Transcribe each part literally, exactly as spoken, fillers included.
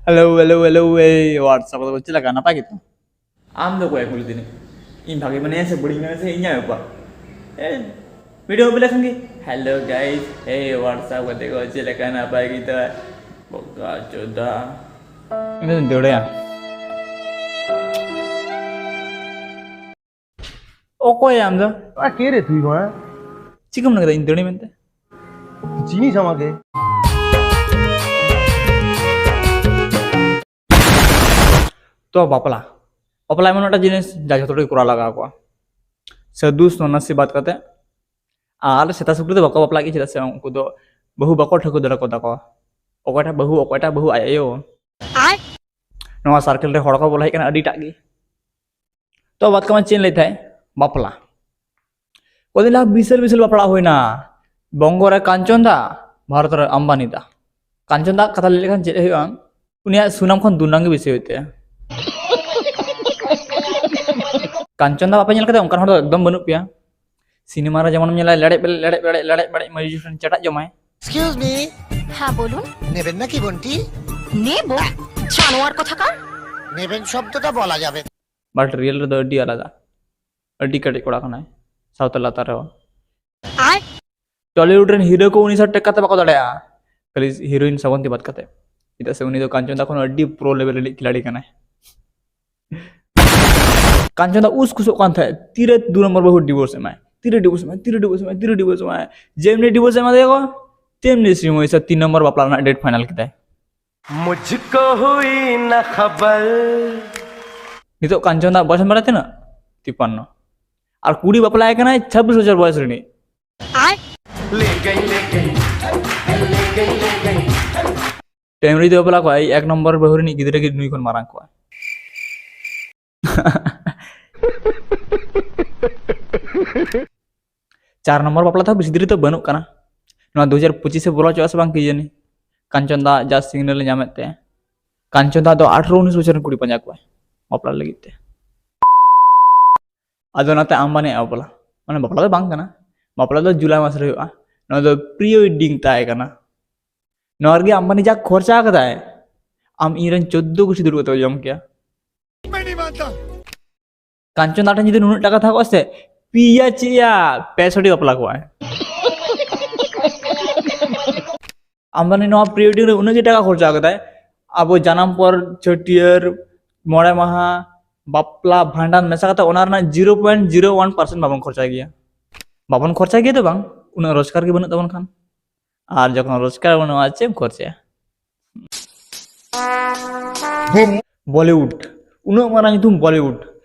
Hello, hello, hello, ᱮᱭ WhatsApp ᱠᱚ ᱪᱮᱫ ᱞᱮᱠᱟ? ᱱᱟᱯᱟᱭ ᱜᱮᱛᱚ? ᱟᱢ ᱫᱚ ᱚᱠᱚᱭ ᱠᱩᱞᱤ ᱫᱤᱱᱤ? ᱤᱧ ᱵᱷᱟᱜᱮ ᱢᱮᱱᱟᱭᱟ ᱥᱮ ᱵᱟᱹᱲᱤᱡ ᱢᱮᱱᱟᱭᱟ ᱥᱮ ᱤᱧᱟᱹᱜ ᱵᱮᱯᱟᱨ? ᱮ, ᱵᱷᱤᱰᱤᱭᱳ ᱵᱮᱞᱟ ᱠᱷᱟᱱ ᱜᱮ, "Hello guys, hey, WhatsApp ᱠᱟᱛᱮ ᱠᱚ ᱪᱮᱫ ᱞᱮᱠᱟ ᱱᱟᱯᱟᱭ ᱜᱮᱛᱚ?" ᱵᱚᱠᱟ ᱪᱳᱫᱟ᱾ ᱤᱧ ᱫᱚᱧ ᱫᱟᱹᱲᱟᱭᱟ᱾ ᱚᱠᱚᱭ ᱟᱢ ᱫᱚ? ᱟᱨ ᱠᱮ ᱨᱮ ᱛᱩᱭ ᱢᱟ? ᱪᱤᱠᱟᱹᱢ ᱞᱟᱹᱭ ᱠᱮᱫᱟ ᱤᱧ ᱫᱟᱹᱲᱟᱹᱧ ᱢᱮᱱᱛᱮ? ᱪᱤᱱᱤ ᱥᱟᱢᱟ ᱜᱮ᱾ ᱛᱚ ᱵᱟᱯᱞᱟ, ᱵᱟᱯᱞᱟ ᱮᱢᱚᱱ ᱢᱤᱫᱴᱟᱝ ᱡᱤᱱᱤᱥ ᱡᱟ ᱡᱷᱚᱛᱚ ᱦᱚᱲ ᱜᱮ ᱠᱚᱨᱟᱣ ᱞᱟᱜᱟᱣ ᱠᱚᱣᱟ᱾ ᱥᱟᱹᱫᱷᱩ ᱥᱚᱱᱱᱟᱥᱤ ᱵᱟᱫ ᱠᱟᱛᱮ ᱟᱨ ᱥᱮᱛᱟ ᱥᱩᱠᱨᱤ ᱫᱚ ᱵᱟᱠᱚ ᱵᱟᱯᱞᱟᱜ ᱜᱮᱭᱟ, ᱪᱮᱫᱟᱜ ᱥᱮ ᱩᱱᱠᱩ ᱫᱚ ᱵᱟᱹᱦᱩ ᱵᱟᱠᱚ ᱴᱷᱟᱹᱣᱠᱟᱹ ᱫᱟᱲᱮ ᱠᱚ ᱛᱟᱠᱚᱣᱟ᱾ ᱚᱠᱚᱭᱴᱟᱜ ᱵᱟᱹᱦᱩ, ᱚᱠᱚᱭᱴᱟᱜ ᱵᱟᱹᱦᱩ ᱟᱡ ᱟᱭᱳ᱾ ᱱᱚᱣᱟ circle ᱨᱮ ᱦᱚᱲ ᱠᱚ ᱵᱚᱞᱚ ᱦᱮᱡ ᱠᱟᱱᱟ ᱟᱹᱰᱤᱴᱟᱜ ᱜᱮ᱾ ᱛᱚ ᱵᱟᱫ ᱠᱟᱢᱟ ᱪᱮᱫ ᱤᱧ ᱞᱟᱹᱭ ᱛᱟᱦᱮᱸᱫ? ᱵᱟᱯᱞᱟ᱾ ᱠᱚᱫᱤᱱ ᱞᱟᱦᱟ ᱵᱤᱥᱟᱞ ᱵᱤᱥᱟᱞ ᱵᱟᱯᱞᱟ ᱦᱩᱭᱱᱟ᱾ ᱵᱚᱝᱜᱚ ᱨᱮ ᱠᱟᱧᱪᱚᱱ ᱫᱟ, ᱵᱷᱟᱨᱚᱛ ᱨᱮ ᱟᱢᱵᱟᱱᱤ ᱫᱟ᱾ ᱠᱟᱧᱪᱚᱱ ᱫᱟ ᱠᱟᱛᱷᱟ ᱞᱟᱹᱭ ᱞᱮᱠᱷᱟᱱ ᱪᱮᱫ ᱦᱩᱭᱩᱜᱼᱟ? ᱩᱱᱤᱭᱟᱜ ᱥᱩᱱᱟᱢ ᱠᱷᱚᱱ ᱫᱩᱨᱱᱟᱢ ᱜᱮ ᱵᱮᱥᱤ ᱦᱩᱭᱩᱜ ᱛᱟᱭᱟ᱾ ᱠᱟᱧᱪᱚᱱ ᱫᱟ ᱵᱟᱯᱮ ᱧᱮᱞ ᱠᱟᱫᱟ? ᱚᱱᱠᱟᱱ ᱦᱚᱲ ᱫᱚ ᱮᱠᱫᱚᱢ ᱵᱟᱹᱱᱩᱜ ᱯᱮᱭᱟ᱾ ᱥᱤᱱᱮᱢᱟ ᱨᱮ ᱡᱮᱢᱚᱱ ᱧᱮᱞᱟ ᱞᱮᱲᱮᱡ ᱵᱮᱲᱮᱡ, ᱞᱮᱲᱮᱡ ᱵᱮᱲᱮᱡ, ᱞᱮᱲᱮᱡ ᱵᱮᱲᱮᱡ ᱢᱟᱹᱭᱩᱨ ᱡᱚᱠᱷᱚᱱ ᱪᱮᱴᱟᱜ ᱡᱚᱢᱟᱭ᱾ Excuse me. হ্যাঁ, বলুন। নেবেন নাকি বন্টি? নেব। জানোয়ার কোথাকার। নেবেন শব্দটা বলা যাবে না। বাট রিয়েল ᱨᱮᱫᱚ ᱟᱹᱰᱤ ᱟᱞᱟᱫᱟ᱾ ᱟᱹᱰᱤ ᱠᱮᱴᱮᱡ ᱠᱚᱲᱟ ᱠᱟᱱᱟᱭ, ᱥᱟᱶᱛᱟ ᱞᱟᱛᱟᱨ ᱨᱮᱦᱚᱸ᱾ ᱟᱭ᱾ ᱴᱚᱞᱤᱣᱩᱰ ᱨᱮᱱ ᱦᱤᱨᱳ ᱠᱚ ᱩᱱᱤ ᱥᱟᱶ ᱴᱮᱠᱟᱣ ᱠᱟᱛᱮ ᱵᱟᱠᱚ ᱫᱟᱲᱮᱭᱟᱜᱼᱟ, ᱠᱷᱟᱹᱞᱤ ᱦᱤᱨᱳᱭᱤᱱ ᱥᱨᱟᱵᱚᱱᱛᱤ ᱵᱟᱫ ᱠᱟᱛᱮ᱾ ᱪᱮᱫᱟᱜ ᱥᱮ ᱩᱱᱤ ᱫᱚ ᱠᱟᱧᱪᱚᱱ ᱫᱟ ᱠᱷᱚᱱ ᱟᱹᱰᱤ ᱯᱨᱳ ᱞᱮᱵᱮᱞ ᱨᱤᱱᱤᱡ ᱠᱷᱤᱞᱟᱲᱤ ᱠᱟᱱᱟᱭ᱾ ᱠᱟᱧᱪᱚᱱ ᱫᱟ ᱩᱥᱠᱩᱥᱚᱜ ᱠᱟᱱ ᱛᱟᱦᱮᱸᱫ, ᱛᱤᱨᱮ ᱫᱩ ᱱᱚᱢᱵᱚᱨ ᱵᱟᱹᱦᱩ ᱰᱤᱵᱳᱨᱥ ᱮᱢᱟᱭ, ᱛᱤᱨᱮ ᱰᱤᱵᱳᱨᱥ ᱮᱢᱟᱭ, ᱛᱤᱨᱮ ᱰᱤᱵᱳᱨᱥ ᱮᱢᱟᱭ, ᱛᱤᱨᱮ ᱰᱤᱵᱳᱨᱥ ᱮᱢᱟᱭ᱾ ᱡᱮᱢᱱᱤ ᱰᱤᱵᱳᱨᱥ ᱮᱢᱟ ᱫᱮᱭᱟ ᱠᱚ, ᱛᱮᱢᱱᱤ ᱥᱨᱤᱢᱚᱭ ᱥᱟᱶ ᱛᱤᱱ ᱱᱚᱢᱵᱚᱨ ᱵᱟᱯᱞᱟ ᱨᱮᱱᱟᱜ ᱰᱮᱴ ᱯᱷᱟᱭᱱᱟᱞ ᱠᱮᱫᱟᱭ᱾ ᱢᱩᱡᱷᱠᱳ ᱦᱩᱭ ᱱᱟ ᱠᱷᱟᱵᱟᱨ᱾ ᱱᱤᱛᱚᱜ ᱠᱟᱧᱪᱚᱱ ᱫᱟ ᱵᱚᱭᱮᱥ ᱮᱢ ᱵᱟᱲᱟᱭ ᱛᱤᱱᱟᱹᱜ? ᱛᱤᱯᱟᱱᱱᱚ᱾ ᱟᱨ ᱠᱩᱲᱤ ᱵᱟᱯᱞᱟᱭ ᱠᱟᱱᱟᱭ ᱪᱷᱟᱵᱵᱤᱥ ᱵᱚᱪᱷᱚᱨ ᱵᱚᱭᱮᱥ ᱨᱤᱱᱤᱡ᱾ ᱟᱭ᱾ ᱞᱮ ᱜᱟᱹᱭ, ᱞᱮ ᱜᱟᱹᱭ, ᱞᱮ ᱜᱟᱹᱭ, ᱞᱮ ᱜᱟᱹᱭ᱾ ᱴᱟᱭᱤᱢ ᱨᱮ ᱡᱩᱫᱤ ᱵᱟᱯᱞᱟ ᱠᱚᱜᱼᱟ, ᱮᱭ ᱮᱠ ᱱᱚᱢᱵᱚᱨ ᱵᱟᱹᱦᱩ ᱨᱤᱱᱤᱡ ᱜᱤᱫᱽᱨᱟᱹ ᱜᱮ ᱱᱩᱭ ᱠᱷᱚᱱ ᱢᱟᱨᱟᱝ ᱠᱚᱜᱼᱟ᱾ ᱪᱟᱨ ᱱᱚᱢᱵᱚᱨ ᱵᱟᱯᱞᱟ ᱛᱮᱦᱚᱸ ᱵᱮᱥᱤ ᱫᱮᱨᱤ ᱫᱚ ᱵᱟᱹᱱᱩᱜ ᱠᱟᱱᱟ᱾ ᱱᱚᱣᱟ ᱫᱩ ᱦᱟᱡᱟᱨ ᱯᱚᱸᱪᱤᱥ ᱮ ᱵᱚᱞᱚ ᱦᱚᱪᱚᱜᱼᱟ ᱥᱮ ᱵᱟᱝ ᱠᱤ ᱡᱟᱹᱱᱤ᱾ ᱠᱟᱧᱪᱚᱱ ᱫᱟ ᱡᱟ ᱥᱤᱜᱽᱱᱮᱞ ᱮ ᱧᱟᱢᱮᱫ ᱛᱟᱭᱟ᱾ ᱠᱟᱧᱪᱚᱱ ᱫᱟ ᱫᱚ ᱟᱴᱷᱨᱚ ᱩᱱᱤᱥ ᱵᱚᱪᱷᱚᱨ ᱨᱮᱱ ᱠᱩᱲᱤ ᱯᱟᱸᱡᱟ ᱠᱚᱣᱟᱭ ᱵᱟᱯᱞᱟ ᱞᱟᱹᱜᱤᱫ ᱛᱮ᱾ ᱟᱫᱚ ᱚᱱᱟᱛᱮ ᱟᱢᱵᱟᱱᱤ ᱟᱜ ᱵᱟᱯᱞᱟ, ᱢᱟᱱᱮ ᱵᱟᱯᱞᱟ ᱫᱚ ᱵᱟᱝ ᱠᱟᱱᱟ, ᱵᱟᱯᱞᱟ ᱫᱚ ᱡᱩᱞᱟᱭ ᱢᱟᱥ ᱨᱮ ᱦᱩᱭᱩᱜᱼᱟ᱾ ᱱᱚᱣᱟ ᱫᱚ pre wedding ᱛᱟᱦᱮᱸ ᱠᱟᱱᱟ᱾ ᱱᱚᱣᱟ ᱨᱮᱜᱮ ᱟᱢᱵᱟᱱᱤ ᱡᱟ ᱠᱷᱚᱨᱪᱟ ᱠᱟᱫᱟᱭ, ᱟᱢ ᱤᱧ ᱨᱮᱱ ᱪᱳᱫᱽᱫᱳ ᱜᱩᱴᱷᱤ ᱫᱩᱲᱩᱵ ᱠᱟᱛᱮ ᱠᱚ ᱡᱚᱢ ᱠᱮᱭᱟ᱾ ᱠᱟᱧᱪᱚᱱ ᱫᱟ ᱴᱷᱮᱱ ᱡᱩᱫᱤ ᱱᱩᱱᱟᱹᱜ ᱴᱟᱠᱟ ᱛᱟᱦᱮᱸ ᱠᱚᱜᱼᱟ ᱥᱮ, ᱯᱮᱭᱟ ᱪᱮᱫ ᱭᱟ, ᱯᱮ ᱥᱚᱴᱤ ᱵᱟᱯᱞᱟ ᱠᱚᱜᱼᱟᱭ᱾ ᱟᱢᱵᱟᱱᱤ ᱱᱚᱣᱟ pre wedding ᱨᱮ ᱩᱱᱟᱹᱜ ᱜᱮ ᱴᱟᱠᱟ ᱠᱷᱚᱨᱪᱟ ᱠᱟᱫᱟᱭ, ᱟᱵᱚ ᱡᱟᱱᱟᱢ ᱯᱚᱨ ᱪᱷᱟᱹᱴᱭᱟᱹᱨ, ᱢᱚᱬᱮ ᱢᱟᱦᱟ, ᱵᱟᱯᱞᱟ, ᱵᱷᱟᱸᱰᱟᱱ ᱢᱮᱥᱟ ᱠᱟᱛᱮ ᱚᱱᱟ ᱨᱮᱱᱟᱜ zero point zero one percent ᱵᱟᱵᱚᱱ ᱠᱷᱚᱨᱪᱟᱭ ᱜᱮᱭᱟ᱾ ᱵᱟᱵᱚᱱ ᱠᱷᱚᱨᱪᱟᱭ ᱜᱮᱭᱟ ᱫᱚ ᱵᱟᱝ, ᱩᱱᱟᱹᱜ ᱨᱳᱡᱽᱜᱟᱨ ᱜᱮ ᱵᱟᱹᱱᱩᱜ ᱛᱟᱵᱚᱱ ᱠᱷᱟᱱ᱾ ᱟᱨ ᱡᱚᱠᱷᱚᱱ ᱨᱳᱡᱽᱜᱟᱨ ᱵᱟᱹᱱᱩᱜᱼᱟ, ᱪᱮᱫ ᱮᱢ ᱠᱷᱚᱨᱪᱟᱭᱟ? ᱵᱚᱞᱤᱣᱩᱰ, ᱩᱱᱟᱹᱜ ᱢᱟᱨᱟᱝ ᱧᱩᱛᱩᱢ ᱵᱚᱞᱤᱣᱩᱰ,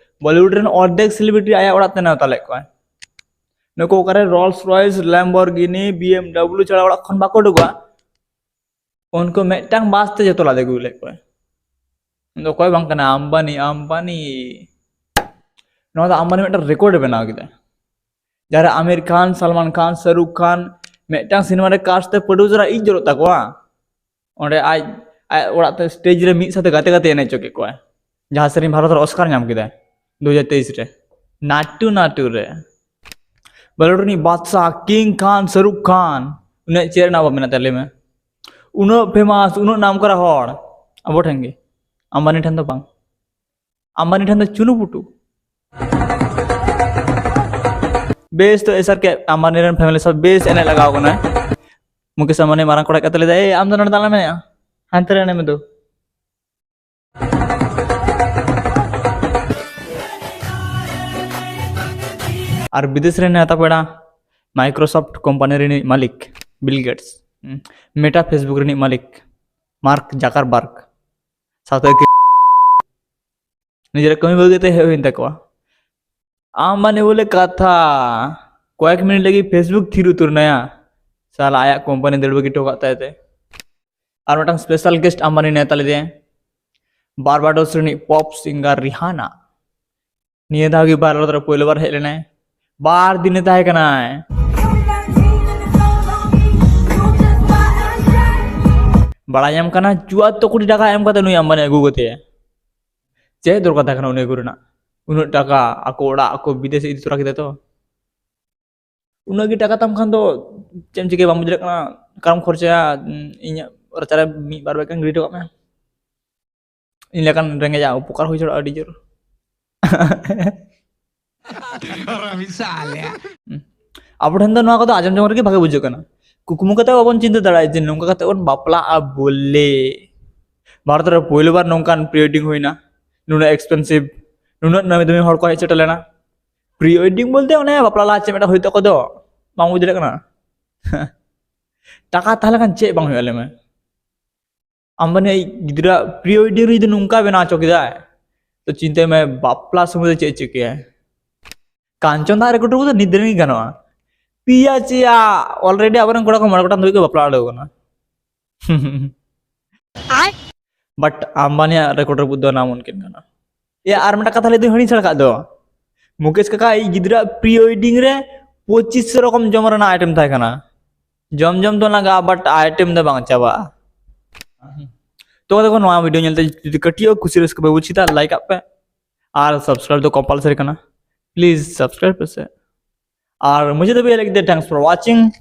ᱵᱚᱞᱤᱣᱩᱰ ᱨᱮᱱ ᱚᱨᱫᱷᱮᱠ ᱥᱮᱞᱤᱵᱨᱤᱴᱤ ᱟᱭᱟᱜ ᱚᱲᱟᱜ ᱛᱮ ᱱᱮᱣᱛᱟ ᱞᱮᱫ ᱠᱚᱣᱟᱭ᱾ ᱱᱩᱠᱩ ᱚᱠᱟᱨᱮ ᱨᱳᱞᱥ ᱨᱚᱭᱮᱥ, ᱞᱮᱢᱵᱚᱨᱜᱤᱱᱤ, BMW ᱪᱷᱟᱲᱟ ᱚᱲᱟᱜ ᱠᱷᱚᱱ ᱵᱟᱠᱚ ᱩᱰᱩᱠᱚᱜᱼᱟ᱾ ᱩᱱᱠᱩ ᱢᱤᱫᱴᱟᱝ ᱵᱟᱥ ᱛᱮ ᱡᱚᱛᱚ ᱞᱟᱫᱮ ᱟᱹᱜᱩ ᱞᱮᱫ ᱠᱚᱣᱟ᱾ ᱩᱱᱤ ᱫᱚ ᱚᱠᱚᱭ ᱵᱟᱝ ᱠᱟᱱᱟ, ᱟᱢᱵᱟᱱᱤ, ᱟᱢᱵᱟᱱᱤ᱾ ᱱᱚᱣᱟ ᱫᱚ ᱟᱢᱵᱟᱱᱤ ᱢᱤᱫᱴᱟᱝ ᱨᱮᱠᱚᱨᱰ ᱮ ᱵᱮᱱᱟᱣ ᱠᱮᱫᱟ, ᱡᱟᱦᱟᱸᱨᱮ ᱟᱢᱤᱨ ᱠᱷᱟᱱ, ᱥᱟᱞᱢᱟᱱ ᱠᱷᱟᱱ, ᱥᱟᱨᱩᱠ ᱠᱷᱟᱱ ᱢᱤᱫᱴᱟᱝ ᱥᱤᱱᱮᱢᱟ ᱨᱮ ᱠᱟᱥᱴ ᱛᱮ ᱯᱨᱚᱰᱩᱥᱟᱨ ᱟᱜ ᱤᱡ ᱡᱚᱨᱚᱜ ᱛᱟᱠᱚᱣᱟ᱾ ᱚᱸᱰᱮ ᱟᱡ, ᱟᱡ ᱚᱲᱟᱜ ᱛᱮ ᱥᱴᱮᱡ ᱨᱮ ᱢᱤᱫ ᱥᱟᱶᱛᱮ ᱜᱟᱛᱮ ᱜᱟᱛᱮ ᱮᱱᱮᱡ ᱦᱚᱪᱚ ᱠᱮᱫ ᱠᱚᱣᱟᱭ, ᱡᱟᱦᱟᱸ ᱥᱮᱨᱮᱧ ᱵᱷᱟᱨᱚᱛ ᱨᱮ ᱚᱥᱠᱟᱨ ᱧᱟᱢ ᱠᱮᱫᱟᱭ ᱫᱩ ᱦᱟᱡᱟᱨ ᱛᱮᱭᱤᱥ ᱨᱮ, ᱱᱟᱴᱩ ᱱᱟᱴᱩ ᱨᱮ᱾ ᱵᱚᱞᱤᱣᱩᱰ ᱨᱤᱱᱤᱡ ᱵᱟᱫᱥᱟ ᱠᱤᱝ ᱠᱷᱟᱱ, ᱥᱟᱨᱩᱠ ᱠᱷᱟᱱ, ᱩᱱᱤᱭᱟᱜ ᱪᱮᱫ ᱨᱮᱱᱟᱜ ᱚᱵᱷᱟᱵ ᱢᱮᱱᱟᱜ ᱛᱟᱭᱟ ᱞᱟᱹᱭ ᱢᱮ? ᱩᱱᱟᱹᱜ ᱯᱷᱮᱢᱟᱥ, ᱩᱱᱟᱹᱜ ᱱᱟᱢ ᱠᱚᱨᱟ ᱦᱚᱲ ᱟᱵᱚ ᱴᱷᱮᱱ ᱜᱮ, ᱟᱢᱵᱟᱱᱤ ᱴᱷᱮᱱ ᱫᱚ ᱵᱟᱝ᱾ ᱟᱢᱵᱟᱱᱤ ᱴᱷᱮᱱ ᱫᱚ ᱪᱩᱱᱩ ᱯᱩᱴᱩ᱾ ᱵᱮᱥ, ᱛᱚ ᱮᱥᱟᱨ ᱠᱮ ᱟᱢᱵᱟᱱᱤ ᱨᱮᱱ ᱯᱷᱮᱢᱮᱞᱤ ᱥᱟᱶ ᱵᱮᱥ ᱮᱱᱮᱡ ᱞᱟᱜᱟᱣ ᱠᱟᱱᱟᱭ᱾ ᱢᱩᱠᱮᱥ ᱟᱢᱵᱟᱱᱤ ᱢᱟᱨᱟᱝ ᱠᱚᱲᱟ ᱠᱟᱛᱮ ᱞᱟᱹᱭ ᱫᱟ, "ᱮᱭ, ᱟᱢ ᱫᱚ ᱱᱚᱰᱮ ᱫᱟᱬᱟᱱ ᱮᱢ ᱦᱮᱡᱼᱟ? ᱦᱟᱱᱛᱮ ᱨᱮ ᱮᱱᱮᱡ ᱢᱮ ᱫᱩ᱾" ᱟᱨ ᱵᱤᱫᱮᱥ ᱨᱮ ᱱᱮᱣᱛᱟ ᱯᱮᱲᱟ, Microsoft ᱠᱳᱢᱯᱟᱱᱤ ᱨᱤᱱᱤᱡ ᱢᱟᱹᱞᱤᱠ ᱵᱤᱞ ᱜᱮᱴᱥ, ᱢᱮᱴᱟ Facebook ᱨᱤᱱᱤᱡ ᱢᱟᱹᱞᱤᱠ ᱢᱟᱨᱠ ᱡᱟᱠᱟᱨᱵᱟᱨᱜ ᱥᱟᱶᱛᱮ ᱱᱤᱡᱮᱨᱟᱜ ᱠᱟᱹᱢᱤ ᱵᱟᱹᱜᱤ ᱠᱟᱛᱮ ᱦᱮᱡ ᱦᱩᱭᱮᱱ ᱛᱟᱠᱚᱣᱟ᱾ ᱟᱢᱵᱟᱱᱤ ᱵᱚᱞᱮ ᱠᱟᱛᱷᱟ, ᱠᱚᱭᱮᱠ ᱢᱤᱱᱤᱴ ᱞᱟᱹᱜᱤᱫ Facebook ᱛᱷᱤᱨ ᱩᱛᱟᱹᱨ ᱱᱟᱭᱟ, ᱥᱟᱞᱟ ᱟᱭᱟᱜ ᱠᱳᱢᱯᱟᱱᱤ ᱫᱟᱹᱲ ᱵᱟᱹᱜᱤ ᱦᱚᱴᱚ ᱠᱟᱜ ᱛᱟᱭ ᱛᱮ᱾ ᱟᱨ ᱢᱤᱫᱴᱟᱝ ᱥᱯᱮᱥᱟᱞ ᱜᱮᱥᱴ ᱟᱢᱵᱟᱱᱤ ᱱᱮᱣᱛᱟ ᱞᱮᱫᱮᱭᱟᱭ, ᱵᱟᱨᱵᱟᱰᱳᱥ ᱨᱤᱱᱤᱡ ᱯᱚᱯ ᱥᱤᱝᱜᱟᱨ ᱨᱤᱦᱟᱱᱟ᱾ ᱱᱤᱭᱟᱹ ᱫᱷᱟᱣ ᱜᱮ ᱵᱷᱟᱨᱚᱛ ᱨᱮ ᱯᱳᱭᱞᱳ ᱵᱟᱨ ᱦᱮᱡ ᱞᱮᱱᱟᱭ, ᱵᱟᱨ ᱫᱤᱱᱮ ᱛᱟᱦᱮᱸ ᱠᱟᱱᱟᱭ᱾ ᱵᱟᱲᱟᱭ ᱧᱟᱢ ᱠᱟᱱᱟ ᱪᱩᱣᱟᱛᱛᱳᱨ ᱠᱳᱴᱤ ᱴᱟᱠᱟ ᱮᱢ ᱠᱟᱛᱮ ᱱᱩᱭ ᱟᱢᱵᱟᱱᱤ ᱟᱹᱜᱩ ᱠᱟᱫᱮᱭᱟ᱾ ᱪᱮᱫ ᱫᱚᱨᱠᱟᱨ ᱛᱟᱦᱮᱸ ᱠᱟᱱᱟ ᱩᱱᱤ ᱟᱹᱜᱩ ᱨᱮᱱᱟᱜ? ᱩᱱᱟᱹᱜ ᱴᱟᱠᱟ, ᱟᱠᱚ ᱚᱲᱟᱜ, ᱟᱠᱚ ᱵᱤᱫᱮᱥ ᱤᱫᱤ ᱛᱚᱨᱟ ᱠᱮᱫᱟ ᱛᱚ᱾ ᱩᱱᱟᱹᱜ ᱜᱮ ᱴᱟᱠᱟ ᱛᱟᱢ ᱠᱷᱟᱱ ᱫᱚ ᱪᱮᱫ ᱮᱢ ᱪᱤᱠᱟᱹᱭᱟ, ᱵᱟᱢ ᱵᱩᱡᱽ ᱫᱟᱲᱮᱭᱟᱜ ᱠᱟᱱᱟ, ᱚᱠᱟᱨᱮᱢ ᱠᱷᱚᱨᱪᱟᱭᱟ? ᱤᱧᱟᱹᱜ ᱨᱟᱪᱟᱨᱮ ᱢᱤᱫ ᱵᱟᱨ ᱵᱮᱜᱽ ᱜᱟᱱ ᱜᱤᱰᱤ ᱦᱚᱴᱚ ᱠᱟᱜ ᱢᱮ᱾ ᱤᱧ ᱞᱮᱠᱟᱱ ᱨᱮᱸᱜᱮᱡᱟᱜ ᱩᱯᱚᱠᱟᱨ ᱦᱩᱭ ᱫᱟᱲᱮᱭᱟᱜᱼᱟ ᱟᱹᱰᱤ ᱡᱳᱨ᱾ ᱟᱵᱚ ᱴᱷᱮᱱ ᱫᱚ ᱱᱚᱣᱟ ᱠᱚᱫᱚ ᱟᱸᱡᱚᱢ ᱡᱚᱝ ᱨᱮᱜᱮ ᱵᱷᱟᱜᱮ ᱵᱩᱡᱷᱟᱹᱜ ᱠᱟᱱᱟ᱾ ᱠᱩᱠᱢᱩ ᱠᱟᱛᱮ ᱵᱟᱵᱚᱱ ᱪᱤᱱᱛᱟᱹ ᱫᱟᱲᱮᱭᱟᱜᱼᱟ ᱡᱮ ᱱᱚᱝᱠᱟ ᱠᱟᱛᱮ ᱵᱚᱱ ᱵᱟᱯᱞᱟᱜᱼᱟ ᱵᱚᱞᱮ᱾ ᱵᱷᱟᱨᱚᱛ ᱨᱮ ᱯᱳᱭᱞᱳ ᱵᱟᱨ ᱱᱚᱝᱠᱟᱱ pre wedding ᱦᱩᱭᱱᱟ, ᱱᱩᱱᱟᱹᱜ expensive, ᱱᱩᱱᱟᱹᱜ ᱱᱟᱹᱢᱤ ᱫᱟᱹᱢᱤ ᱦᱚᱲ ᱠᱚ ᱦᱮᱡ ᱥᱮᱴᱮᱨ ᱞᱮᱱᱟ᱾ Pre wedding ᱵᱚᱞᱛᱮ ᱚᱱᱮ ᱵᱟᱯᱞᱟ ᱞᱟᱦᱟ ᱪᱮᱫ ᱢᱤᱫᱴᱟᱝ ᱦᱩᱭᱩᱜ ᱛᱟᱠᱚ ᱫᱚ, ᱵᱟᱝ ᱵᱩᱡᱽ ᱫᱟᱲᱮᱭᱟᱜ ᱠᱟᱱᱟ? ᱴᱟᱠᱟ ᱛᱟᱦᱮᱸ ᱞᱮᱠᱷᱟᱱ ᱪᱮᱫ ᱵᱟᱝ ᱦᱩᱭᱩᱜᱼᱟ ᱞᱟᱹᱭ ᱢᱮ? ᱟᱢᱵᱟᱱᱤ ᱟᱡ ᱜᱤᱫᱽᱨᱟᱹ pre wedding ᱨᱮ ᱡᱩᱫᱤ ᱱᱚᱝᱠᱟ ᱵᱮᱱᱟᱣ ᱦᱚᱪᱚ ᱠᱮᱫᱟᱭ, ᱛᱚ ᱪᱤᱱᱛᱟᱹᱭ ᱢᱮ ᱵᱟᱯᱞᱟ ᱥᱚᱢᱚᱭ ᱫᱚ ᱪᱮᱫ ᱪᱤᱠᱟᱹᱭᱟ? ᱠᱟᱧᱪᱚᱱ ᱫᱟ record ᱨᱮ ᱱᱤᱛ ᱫᱷᱟᱹᱵᱤᱡ ᱜᱮ ᱜᱟᱱᱚᱜᱼᱟ᱾ ᱯᱮᱭᱟ ᱪᱮᱭᱟ already ᱟᱵᱚᱨᱮᱱ ᱠᱚᱲᱟ ᱠᱚ ᱢᱚᱬᱮ ᱜᱚᱴᱟᱝ ᱫᱷᱟᱹᱵᱤᱡ ᱠᱚ ᱵᱟᱯᱞᱟ ᱩᱰᱩᱠ ᱟᱠᱟᱱᱟ᱾ But ᱟᱢᱵᱟᱱᱤᱭᱟᱜ record ᱨᱟᱹᱯᱩᱫ ᱫᱚ ᱱᱟᱢᱩᱢᱠᱤᱱ ᱠᱟᱱᱟ᱾ ᱮ, ᱟᱨ ᱢᱤᱫᱴᱟᱝ ᱠᱟᱛᱷᱟ ᱞᱟᱹᱭ ᱫᱚᱧ ᱦᱤᱲᱤᱧ ᱥᱟᱲ ᱠᱟᱜ ᱫᱚ᱾ ᱢᱩᱠᱮᱥ ᱠᱟᱠᱟ ᱟᱡ ᱜᱤᱫᱽᱨᱟᱹ pre wedding ᱨᱮ ᱯᱚᱸᱪᱤᱥ ᱨᱚᱠᱚᱢ ᱡᱚᱢ ᱨᱮᱱᱟᱜ item ᱛᱟᱦᱮᱸ ᱠᱟᱱᱟ᱾ ᱡᱚᱢ ᱡᱚᱢ ᱫᱚ ᱞᱟᱸᱜᱟ, but item ᱫᱚ ᱵᱟᱝ ᱪᱟᱵᱟᱜᱼᱟ᱾ ᱛᱚ ᱫᱮᱠᱷᱚ, ᱱᱚᱣᱟ video ᱧᱮᱞᱛᱮ ᱡᱩᱫᱤ ᱠᱟᱹᱴᱤᱡ ᱦᱚᱸ ᱠᱩᱥᱤ ᱨᱟᱹᱥᱠᱟᱹ ᱯᱮ ᱵᱩᱡ ᱠᱮᱫᱟ, like ᱟᱜ ᱯᱮ, ᱟᱨ subscribe ᱫᱚ compulsory ᱠᱟᱱᱟ, please subscribe ᱯᱮᱥᱮ᱾ ᱟᱨ ᱢᱩᱪᱟᱹᱫ ᱫᱷᱟᱹᱵᱤᱡ ᱞᱟᱹᱜᱤᱫ ᱛᱮ thanks for watching.